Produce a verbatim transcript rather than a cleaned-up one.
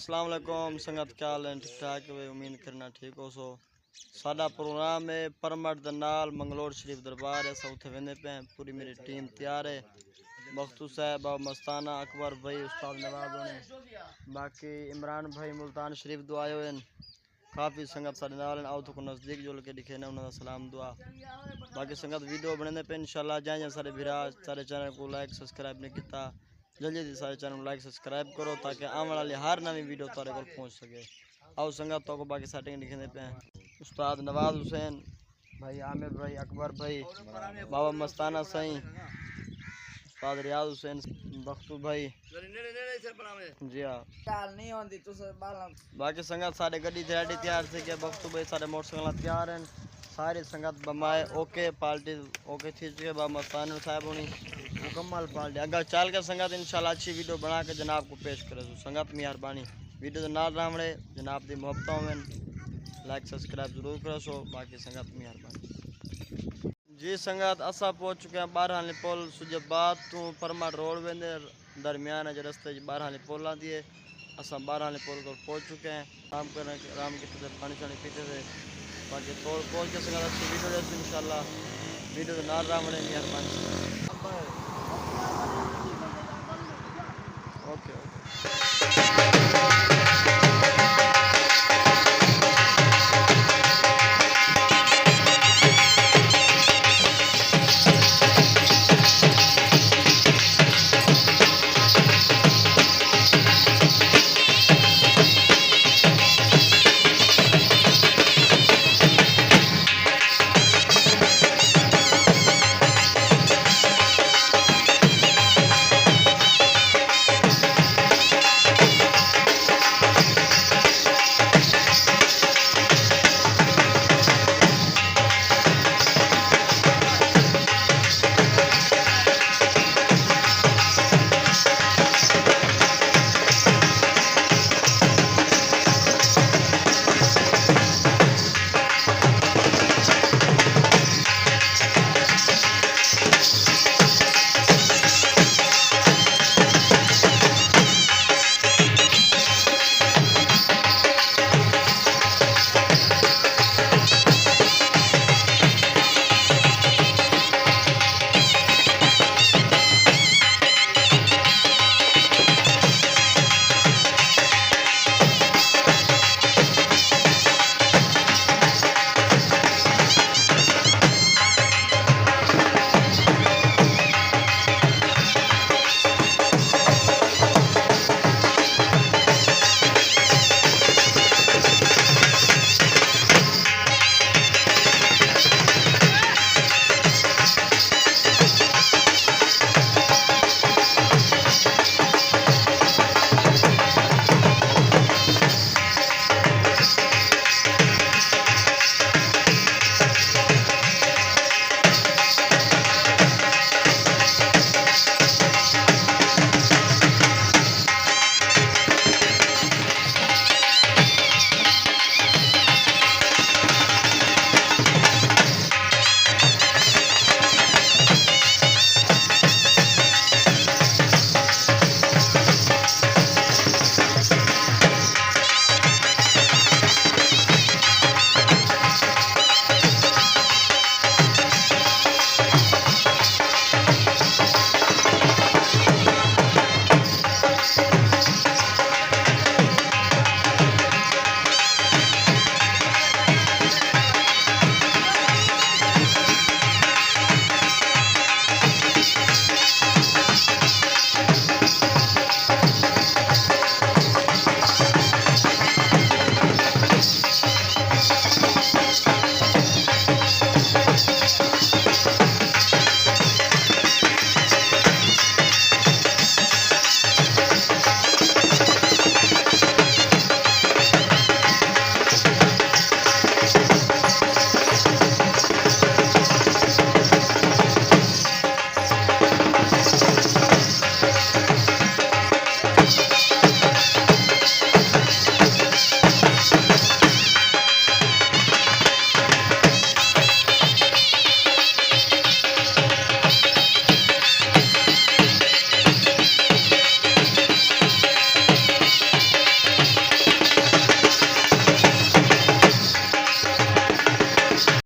السلام علیکم سنگت، کیا حال ہیں؟ ٹھیک ٹھاک ہوئے؟ امید کرنا ٹھیک ہو سو۔ ساڈا پروگرام ہے پرمٹ دے نال منگلور شریف دربار ہے، اساں اتھے ویندے پئے ہیں۔ پوری میری ٹیم تیار ہے، بختو صاحب، بابا مستانہ، اکبر بھائی، استاد نواز ہونے، باقی عمران بھائی ملتان شریف دو آئے ہوئے ہیں۔ کافی سنگت ساڈے نال ہیں، آؤ تہاکوں نزدیک جل کے ڈکھینے انہاں دا سلام دعا۔ باقی سنگت ویڈیو بنیندے پئے انشاءاللہ۔ جائیں جائیں ساڈے بھرا ساڈے چینل کوں لائک سبسکرائب نہیں کیتا، جلدی جلدی سارے چینل لائک سبسکرائب کرو تاکہ آون والی ہر نویں ویڈیو تہاڈے کول پہنچ سکے۔ آؤ سنگت، تہاکوں باقی سیٹنگ ڈکھیندے پئے ہیں۔ استاد نواز حسین، بھائی عامر بھائی، اکبر بھائی، بابا مستانہ سائیں، استاد ریاض حسین، بختو بھائی۔ جی ہاں۔ باقی سنگت ساڈے گڈی تے ریڈی تیار تھی کہ بختو بھائی ساڈے موٹر سائیکل تیار ہیں۔ ساری سنگت بمائے اوکے، پارٹی اوکے تھی چکے، بابا مستانہ صاحب ہونی مکمل پارٹی۔ اگاں چل کے سنگت انشاءاللہ اچھی ویڈیو بنا کے جناب کوں پیش کرے سو۔ سنگت مہربانی ویڈیو دے نال رہوݨے، جناب دی محبتاں ہوون، لائک سبسکرائب ضرور کرے سو۔ باقی سنگت مہربانی۔ جی سنگت، اساں پہنچ چکے ہیں بارہ آلی پل۔ سجے باد توں پرمٹ روڈ ویندے درمیان ہے جو رستے وچ بارہ آلی پل آندی ہے۔ اساں بارہ آلی پل کول پہنچ چکے ہیں۔ آرام کرنے آرام کیتے تھے، پانی شانی پیتے تھے۔ باقی پل پہنچ کے سنگت اچھی ویڈیو ݙیسوں انشاءاللہ۔ ویڈیو دے نال رہوݨے، مہربانی۔ اوکے اوکے۔